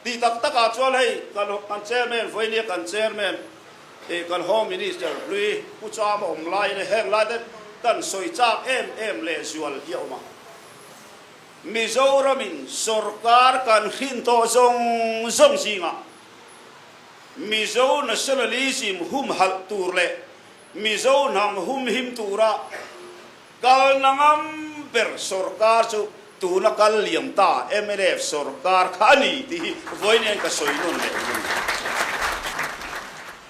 Tih tak takah chuan hei kan Chairman, vawinia kan Chairman ih kan Home Minister hlui Pu Chama awm laiin heng lai te kan sawi chak em em leh zual hi a awm a. Mizoramin sorkar kan hrin tawh zawng zawng zingah Mizo nationalism humhalh tur leh Mizo hnam humhim tura Kalna ngam ber sorkar chu tuna kal liam ta mnf sorkar kha a ni tih hi vawiin ka sawi nawn leh a ni.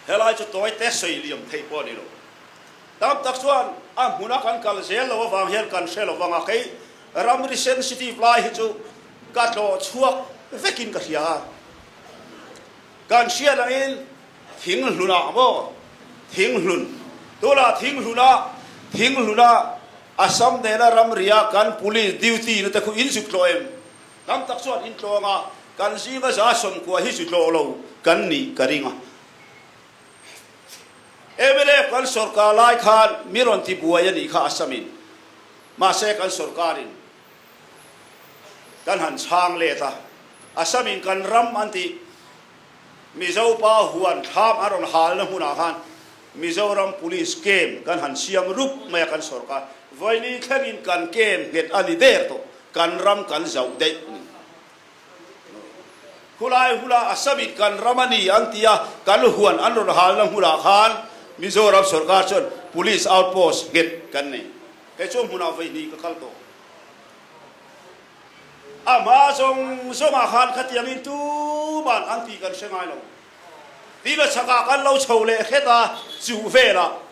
Helai chu tawi te sawi liam theih pawh a ni lo. Tam tak chuan a hmuna kan kal zel lo avang hian kan hre lo vang a, kei ramri sensitive lai hi chu ka tlawh chhuak vekin ka hria a. Kan hriat angin Thinghlunah maw? Thinghlun. Tunah Thinghlunah, Thinghlunah Assam nena ramria kan police duty na te khu in zuk tlawh em? Tam tak chuan in tlawng a, kan zinga 190 hi zu tlawh lo kan nih ka ring a. Mla kan sorkar lai khan mi rawn ti buai a nih kha Assam-in. Mahse kan sorkarin kan han chhang let a, Assam-in kan ram an tih. Mizo pa huan thlam a rawn halna hmunah khan Mizoram Police camp kan han siam rup mai a, kan sorkar vawiini thlengin kan camp nghet a ni der tawh, kan ram kan zauh daih a ni. Khulai hula Assamit kan ram a ni an ti a, kan huan an rawn halna hmunah khan Mizoram sorkar chuan Police outpost nghet kan nei. Kei chu hmunah vawihnih ka kal tawh. A hma zawng zawngah khan khatiangin tuman an tih kan hre ngai lo. Tina chhakah kan lo chho leh hret a, chuh velah.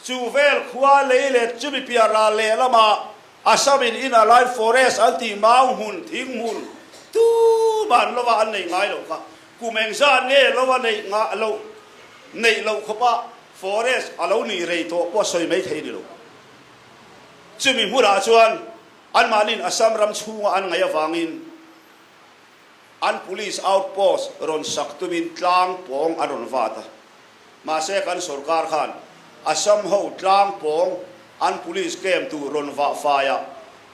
Chuh vel khua lei leh chumi piah ral leh lamah Assam-in Inner Line Forest an tih mau hmun, thing hmun tuman lova an nei ngai lo kha. Kum engzat nge lova neih ngah loh, neih loh khawpa forest a lo nih rei tawh pawh sawi mai thei ni lo. Chumi hmunah chuan Anmahniin Assam ram chhunga an ngaih avangin an police outpost rawn sak tumin tlang pawng an rawn vat a. Mahse kan sorkar khan Assam ho tlang pawng an police camp tur rawn vah faiah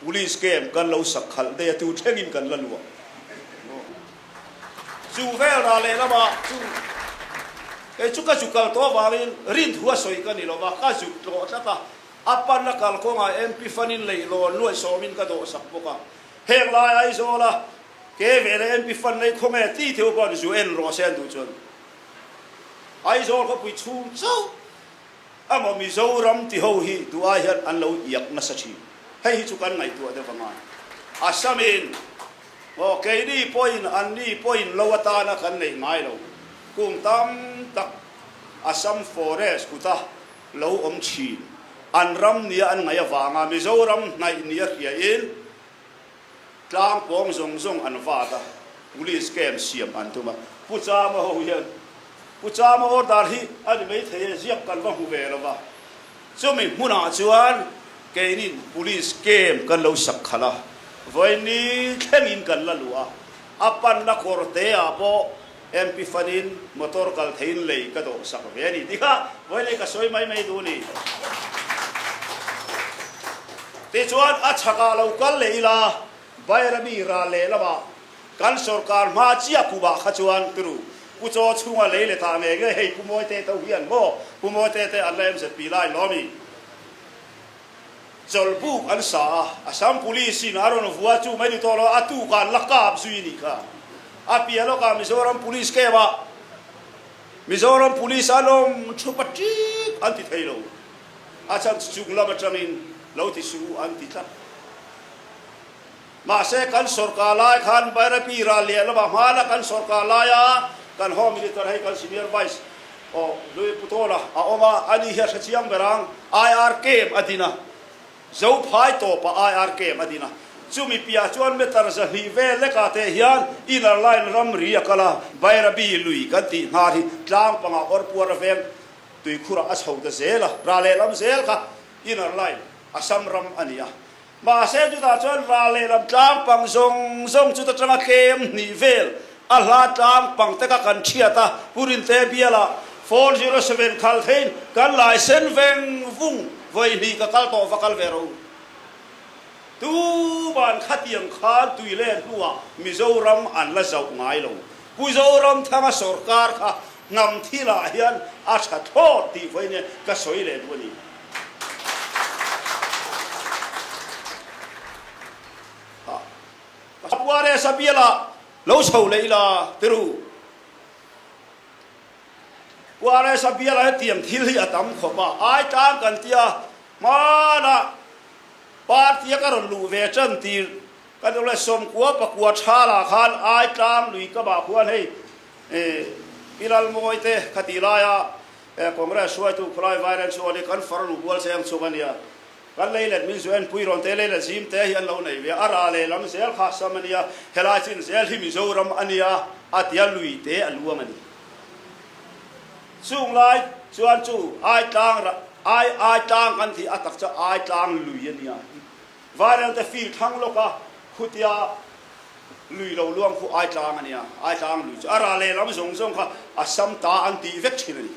police camp kan lo sak khalh daih a, tu thlengin kan la luah. Chu vel rah leh lamah chu kei chu ka zu kal tawh avangin rinthua sawi ka ni lova, ka zuk tlawh tlat a. A pan a kal kawngah MP Fanin leihlawn nuaih sawmin ka dawhsak bawk a. Heng lai Aizawla ke ve leh MP Fan nei khawnge ti theu pawh an zu en rawh se an duh chuan Aizawl khawpui chhung chauh emaw Mizoram ti ho hi duh ai hian an lo iak nasa thin. Hei hi chu kan ngaihtuah deuh anga Assamin aw keini pawhin anni pawhin lo atana kan neih ngai lo kum tam tak Assam Forest kuta lo awm thin. An ram nia an ngaih avanga Mizoram hnaih nia hriain tlang pawng zawng zawng an vat a, police camp siam an tum a. Pu Chama ho hian Pu Chama order hi a ni maithei e, ziak kan va hmu ve lo va. Chumi hmunah chuan keinin police camp kan lo sak khalh a, vawiin thlengin kan la luh a, a panna kawr te ah pawh MP fanin motor kal theiin lei ka dawh sak ve a ni tih kha vawiin ka sawi mai mai duh a ni. Tichuan a chhakah lo kal leh ila, Bairami ral leh lamah kan sorkar hma chiah kumah kha chuan turu Pu Chaw chhunga lei leh tah ngei ngei hei Pu Mawite to hian maw Pu Mawite te an la MZP lai lawm i. Chawlhbuk an sa a, Assam Police in a rawn vua chu mai ni tawh lo, a tuk ah an la kap zui nih kha. A piah lawkah Mizoram Police camp ah Mizoram Police an awm thup a ṭik an ti thei lo. A chhan chu chung lam aṭangin lo ti suh u an ti tlat. Mahse kan sorkar lai khan Bairapi ral leh lamah hmana kan sorkar laia kan Home Minister hei kan Senior Vice aw Louis Putawla a awm a, ani hi a hre chiang ber ang, IR camp a din a, Zophai tawpah IR camp a din a, chumi piah chuan meter 200 vel lekah teh hian Inner Line ramri a kal a, Bairabi lui kan tih hnar hi tlang pangah awrpuar a veng tuikhurah a chho ta zel a, ral lehlam zel kha Inner Line Assam ram a ni a. Mahse chutah chuan ral lehlam tlang pang zawng zawng chuta tanga tlem hnih vel a hla tlang pang te kha kan thiat a, Pu Rinte bialah 407 khal theiin kan laisen veng vung vawi hnih ka kal tawh va kal ve ro. Tuman khatiang khan tui len hnuah Mizoram an la zauh ngai lo. Pu Zoramthanga sorkar kha hnam thilah hian a tha thlawt tih vawi nia ka sawi leh duh a ni. Ka Puaresa bialah lo chho leh ila tiru. Puaresa bialah hetiang thil hi a tam khawp a, ai tlang kan tia hmanah Party a ka rawn luh ve tan tir ka duh le 90 pakua thala khan ai tlang lui ka bah khuan hei Pi Lalmawi te kha tih laia Congress hruaitu khawlai Vairen chu ani kan far lu bual cheng chhung ania kan lei let min zu en pui rawn te lei let zim te hi an lo nei ve a ra leh lam zel kha sam ania helai chin zel hi Mizoram ania a tia lui te a luang ani. Chung lai chuan chu ai tlang ai ai tlang an tih a tak chu ai tlang lui a nia. Viral te field thlang lawk a khutia lui lo luang khu ai tlang a nia. Ai tlang lui chu a ra lehlam zawng zawng kha a sam ta an tih vek thin a ni.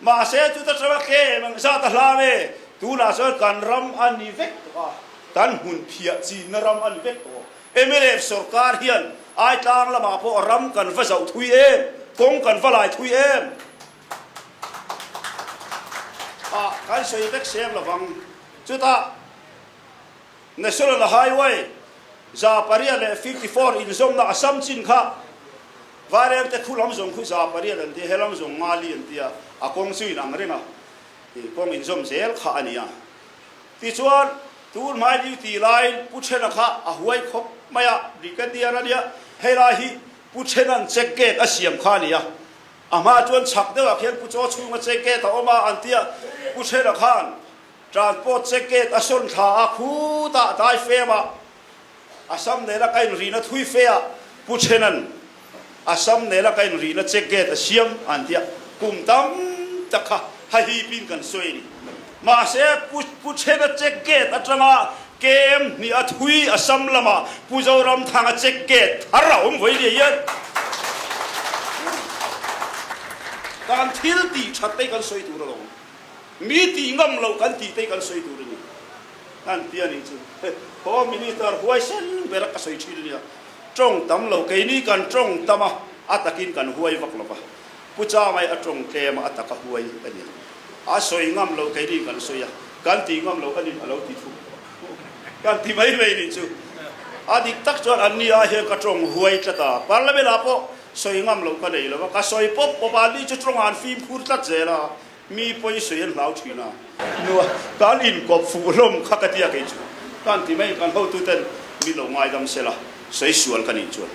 Mahse chuta tanga tlem ang zat a hlang e, tunah chuan kan ram a ni vek tawh a, kan hmun phiah chinna ram a ni vek tawh. Mnf sorkar hian Aitlang lamah pawh ram kan va zauh thui em? Kawng kan va lai thui em? Ah, kan sawi vek sem lovang. Chutah National Highway 854 inzawmna Assam chin kha Vairengte khu lam zawng khu 800 an tia, he lam zawng ngali an tia, a kawng chu inang reng a, kawng inzawm zel kha a ni a. Tichuan, tun hmai duty laiin Pu Thena kha a huai khawp mai a, Brigadier a nia, hei lai hi Pu Thena'n check gate a siam kha a ni a, a hma chuan chhak deuhah khian Pu Chaw chhunga check gate a awm a an tia, Pu Thena khan transport check gate a sawn thla a, khutah dai femah Assam nena ka inrihna thui fe a, Pu Thena'n Assam nena ka inrihna check gate a siam an tia, kum tam tak kha hahipin kan sawi a ni. Mahse, Pu Pu Thena check gate atanga kem hnih a thui Assam lamah Pu Zoramthanga check gate thar a awm vawi nia hian kan thil tih that te kan sawi tur alawm. Mi tih ngam loh kan tih te kan sawi tur a ni. An ti a nih chu. Home Minister huaisen ber a ka sawi thin a nia. Tawng tam lo, keini kan tawng tam a, a takin kan huai vak lo va. Pu Changai a tawng tlem a, a taka huai a nia. A sawi ngam lo, keini kan sawi a, kan ti ngam lo a nin a lo ti thung. Kan ti mai mai nih chu. A dik tak chuan an ni ah hian ka tawng huai tlat a. Parliament ah pawh sawi ngam lo ka nei lo va, ka sawi pawp pawp a, an ni chu tawng an fimkhur tlat zel a. Mi pawi sawi an hlau thin a. Nua, kan inkawp fuh hlawm kha ka tia kei chu. Kan ti mai, kan hotuten min lo ngaidam se la, sawi sual ka nih chuan.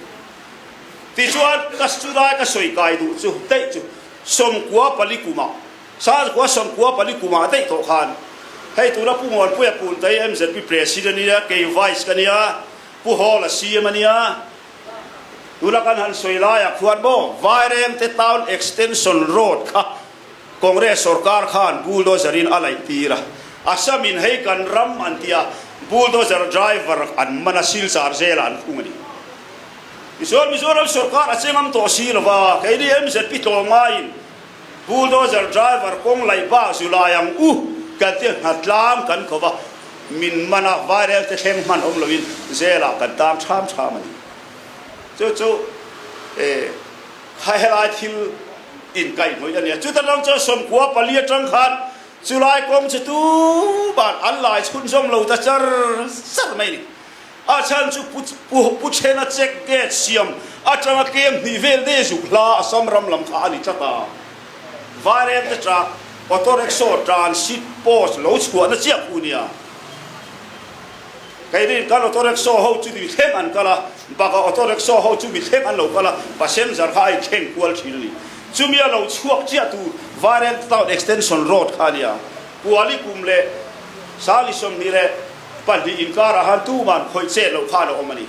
Tichuan, ka chulai ka sawi kai duh chu daih chu 94 kumah, sangkua 94 kumah daih tawh khan, hei tuna Pu Muanpuia Puntai MZP President a nia, kei Vice ka nia, Pu Hawla CM a nia, tuna kan han sawi laiah khuan maw Vairengte Town Extension Road kha Congress sorkar khan bulldozer in a laih tir a, Assam in hei kan ram an ti a, bulldozer driver an man a, Silchar zela an khung a ni. Tichuan Mizoram sorkar a chengam tawh si lo va, keini MZP tlawmngaiin bulldozer driver kawng laih bak zu lai ang u kan ti a, hnatlang kan kho va, min man a, vairel te thleng hman awm loin zelah kan tang ṭham ṭham a ni. Chu chu helai thil inkaihhnawih a ni a. Chuta tang chuan 94 atang khan chulai kawng chu tuman an lai chhunzawm lo ta char char mai a ni. A chhan chu Pu Thena check gate siam atanga tlem hnih vel de zuk hla Assam ram lam kha a ni tlat a. Vairengte truck, auto rickshaw transit post lo chhuahna chiah khu nia. Keini kan auto rickshaw ho chu mi thleng an kal a, bakah auto rickshaw ho chu mi thleng an lo kal a, passenger kha a inthleng kual thin a ni. Chumi a lo chhuak chiah tur Vairengte Town Extension Road kha a nia. Kuali kum leh Sali 22 inkarah han tuman khawih chet loh khan a awm a ni.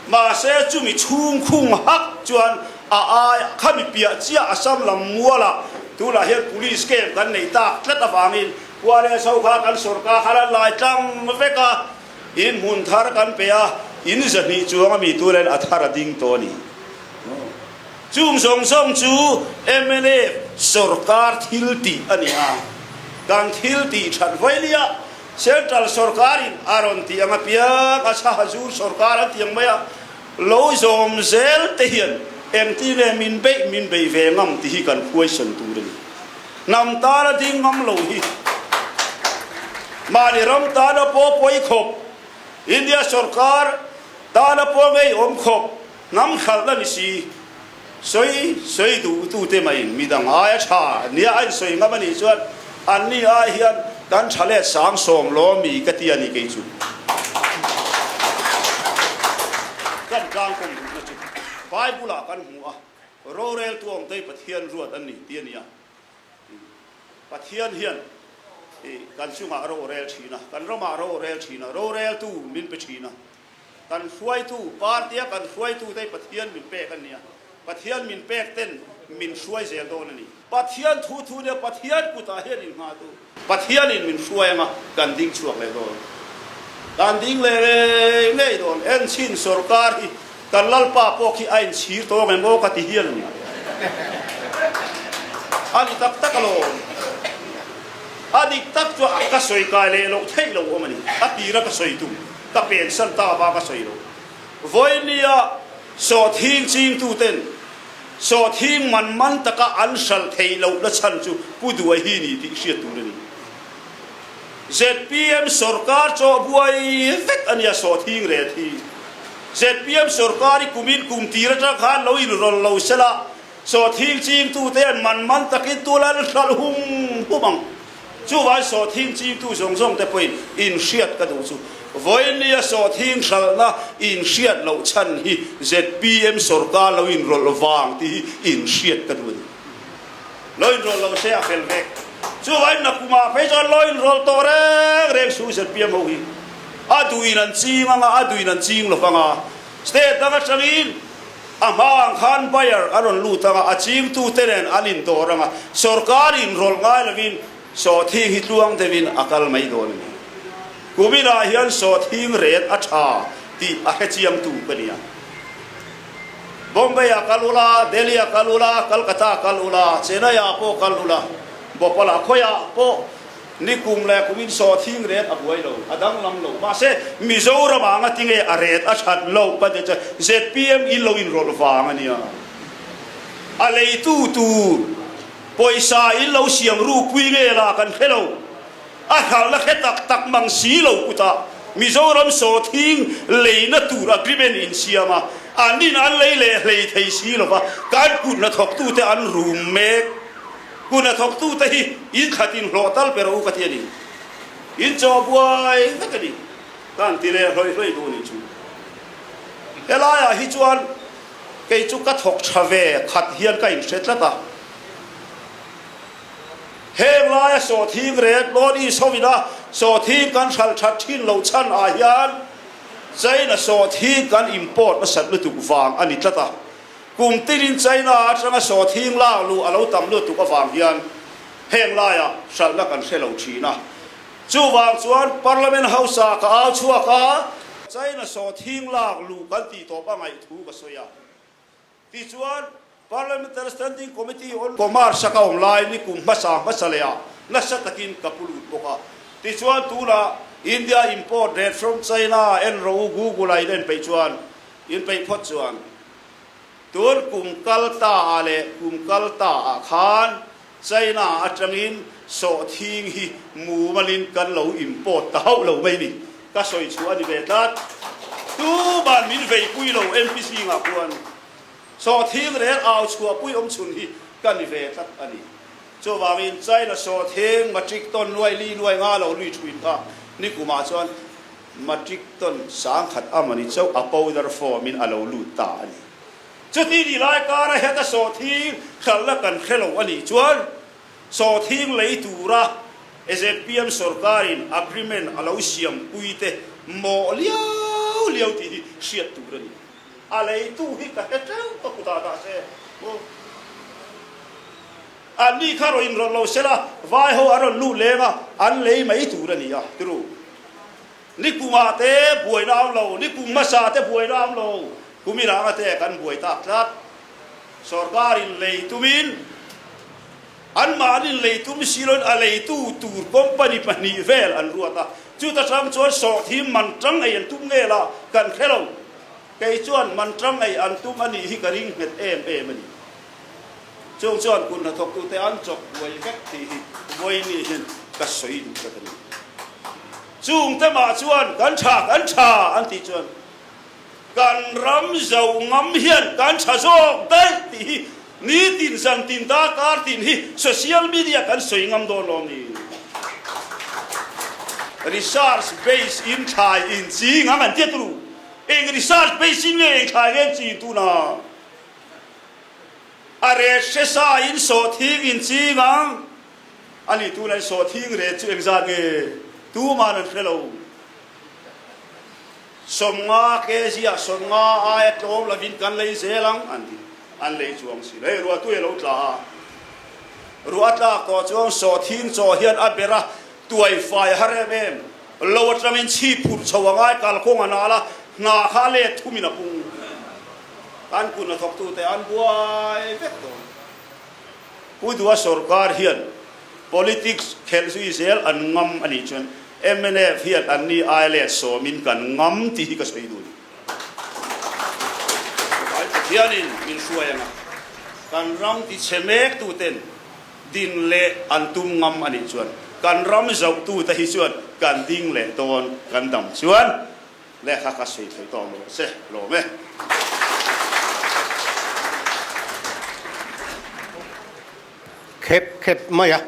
Mahse chumi chhung khung hak chuan a ai khami piah chiah Assam lam mualah tunah hian police camp kan nei tak tlat avangin Khua leh chho kha kan sorkar khan an lai tlang vek a, in hmun thar kan pe a, in 200 chuang a mi turin a thar a ding tawh a ni. Chung zawng zawng chu mnf sorkar thil tih a ni a, kan thil tih that vawilia. Central sorkarin a rawn tih ang apiang a chhahazur sorkar an ti ang mai a, lo zawm zel te hian engtin nge min beih min bei ve ngam tih hi kan huaisen tur a ni. Hnam tana ding ngam lo hi mahni ram tana pawh pawi khawp, India sorkar tana pawh ngei awm khawp hnam hralhna ni si. Sawi sawi duhtute maiin midang aia tha nia a insawi ngam a nih chuan anni ai hian kan tha let sang sawm law mi ka ti a ni kei chu. Kan tlangkawm duhna chu Bible-ah kan hmu a, roreltu awmtei Pathian ruat an ni ti a ni a. Pathian hian kan chungah rorel thin a, kan ramah rorel thin a, roreltu min pe thin a. Kan hruaitu, party-a kan hruaitute hi Pathian min pek an ni a, Pathian min pek ten min hruai zel dawn a ni. Pathian thu thu nia Pathian kutah hian inngahtu. Pathianin min hruai anga kan ding chhuak leh dawn. Kan ding leh ngei ngei dawn. Enchhin sorkar hi kan Lalpa pawh khi a inchhir tawng em aw ka ti hial a ni. A ni tak tak alawm. A dik tak chu ka sawi kai leh loh theih lo awm a ni. A tira ka sawi tum. Ka pensan ta vang a sawi lo. Vawinia sawhthing chingtuten sawhthing man man taka an hral theih lohna chhan chu Pu Duai hi ni tih hriat tur a ni. Zpm sorkar chawh buai vek a nia sawhthing ret hi. Zpm sorkar hi kumin kum tir atang khan lo inrawlh lo sela sawhthing chingtute an man man takin tul an hral hum hum ang. Chuvai sawhthing chingtu zawng zawng te pawhin inhriat ka duh chu vawinia sawhthing hralhna inhriat loh chhan hi zpm sorkar lo inrawlh vang tih hi inhriat ka duh a ni. Lo inrawlh lo se a fel vek. Chuvai nakumah phei chuan lo inrawlh tawh reng reng su zpm ho hi a duhin an ching anga a duhin an ching lo vang a, state dang atangin A hma ang khan buyer a rawn lut anga a chingtute nen an indawr anga sorkar inrawlh ngai lovin sawhthing hi tluang deuhin a kal mai dawn a ni. Kuminah hian sawhthing ret a tha tih a hrechiangtu ka nia. Bombay-ah kal ula, Delhi-ah kal ula, Calcutta-ah kal ula, Chennai-ah pawh kal ula, Bhopal-ah khawiah pawh Ni kum leh kum in sawhthing ret a buai lo, a danglam lo. Mahse, Mizoram ah nga tinge a ret a that loh ka ti che, zpm in lo inrawlh vang a nia. A leitu tur pawisa in lo siam rupui nge la kan hre lo. A hralhna hre tak tak mang si lo kutah Mizoram sawhthing leina tur agreement in siam a, an in an lei leh hlei thei si lova, kan kut hnathawktute an rum mek. Hun a thawktute hi in khat in hlawh tal ber u ka ti a ni. In chaw buai vek a ni. Ka han ti leh hlawih hlawih duh a nih chu. Helaiah hi chuan kei chu ka thawk tha ve khat hian ka inhre tlat a. Heng laia sawhthing ret North East hovina sawhthing kan hralh that thin loh chhan ah hian China sawhthing kan import nasat lutuk vang a ni tlat a. Kum tinin China atanga sawhthing lak luh a lo tam lutuk avang hian heng laiah hralhna kan hre lo thin a. Chuvang chuan Parliament House-ah ka au chhuak a, China sawhthing lak luh kan tih tawp a ngaih thu ka sawi a. Tichuan, Parliamentary Standing Committee on Commerce-a ka awm lai ni kum hmasa hmasa lehah nasa takin ka pu lut bawk a. Tichuan, tunah India import rate from China en rawh u Google-ah in en peih chuan in peih phawt chuan Tun kum kal ta ah leh kum kal ta ah khan China atangin sawhthing hi mumalin kan lo import ta hauh lo mai ni. Ka sawi chhuah a ni ve tlat. Tuman min veipui lo MPC ngah khuan sawhthing rel au chhuahpui awm chhun hi ka ni ve tlat a ni. Chuvangin China sawhthing matric ton nuai li nuai nga lo lui thuin kha nikumah chuan Matric ton sangkhat a mani chauh a powder form in a lo lut ta a ni. Chuti ni lai kara heta sawhthing hralhna kan hre lo a nih chuan sawhthing lei tura zpm sorkarin agreement a lo siam pui te mawh liau liau tih hi hriat tur a ni. A leitu hi ka hre teuh ka kutah dah se maw. Anni kha rawn inrawlh lo sela, vai ho an rawn lut leng a, an lei mai tur a ni a, tiru. Ni kumah te buaina a awm lo, ni kum hmasa te buaina a awm lo, kum inanga te kan buai tak tlat. Sorkarin lei tumin, anmahnin lei tum si loin a leitu tur company pahnih vel an ruat a. Chuta tang chuan sawhthim man tang ei an tum nge la kan hre lo. Kei chuan man tang ei an tum a nih hi ka ring nghet em em a ni. Chung chuan kut hnathawktute an chawk buai vek tih hi vawiin hian ka sawi duh tlat a ni. Chungte mah chuan kan tha, kan tha an tih chuan kan ram zo ngam hian kan tha zawk daih tih hi nitin zan tin darkar tin hi social media kan sawi ngam dawn lo a ni. Research base in thlai in ching ang an tiat ru. Eng research base in nge eng thlai nge an chin tuna? A ret hre sa in sawhthing in ching ang. A nih tuna in sawhthing ret chu engzat nge? Tuman an hre lo. 50 kg ah 50 aia tlawm lovin kan lei zel ang an ti. An lei chuang si lo. Hei ruahtui a lo tla a. Ruah a tlak tawh chuan sawhthing chaw hian a ber a, tuai fai a har em em. Lo atangin chhip phurh chho a ngai kalkawng a nal a, hna kha a let thumin a pung. Kan kut hnathawktute an buai vek dawn. Pu Dua sorkar hian politics khelh zui zel an ngam a nih chuan mnf hian anni ai let sawmin kan ngam tih hi ka sawi duh a ni. Vai Pathianin min hruai anga kan ram tichhe mek tuten din leh an tum ngam a nih chuan kan ram zohtute hi chuan kan ding leh dawn kan dam chuan Lehkha ka sawi thei tawh ang rawh se, lawm e. Khep khep mai a.